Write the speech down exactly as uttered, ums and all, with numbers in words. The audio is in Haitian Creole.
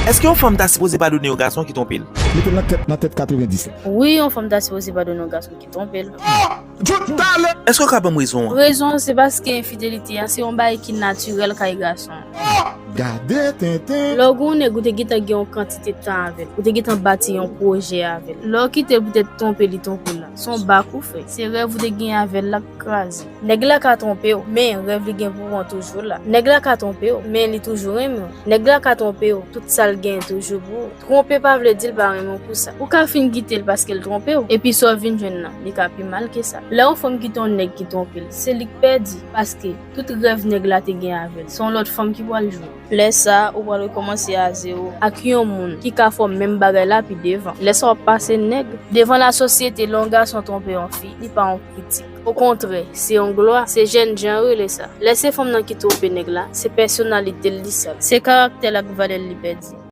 Èske yon fanm ta sipoze padone yon gason ki twonpe l? Mete l nan tèt, nan tèt katrevenndis la. Wi, yon fanm ta sipoze padone yon gason ki twonpe l. Èske w ka ban m rezon an? Rezon an se paske enfidelite a se yon bagay ki natirèl kay gason. Gade tenten. Lè w gen yon nèg ou te gentan gen yon kantite tan avè l, ou te gentan bati yon pwojè avè l. Lè w kite l poutèt twonpe li twonpe w la, se yon bak ou fè. Se rèv ou te gen avè l la k kraze. Nèg la ka twonpe w, men rèv li gen pou ou an toujou la. Nèg la ka twonpe w, men li toujou renmen w. Nèg la ka twonpe w, tout sa l gen toujou pou ou. Twonpe pa vle di l pa renmen w pou sa. Ou ka fin kite l paske l twonpe w, epi sa w vin jwenn nan, li ka pi mal ke sa. Lè yon fanm kite yon nèg ki twonpe l, se li k pèdi, paske tout rèv nèg la te gen avè l, se yon lòt fanm ki pral jwenn. Lè sa a, ou pral rekòmanse a zewo ak yon moun ki ka fè w menm bagay la pi devan. Lè sa a, w ap pase nèg. Devan lasosyete, lè yon gason twonpe yon fi, li pa yon kritik. Okontrè, se yon glwa, se jènjan yo rele sa. Lè se fanm nan ki twonpe nèg la, se pèsonalite l li sal. Se karaktè l ak valè l li pèdi.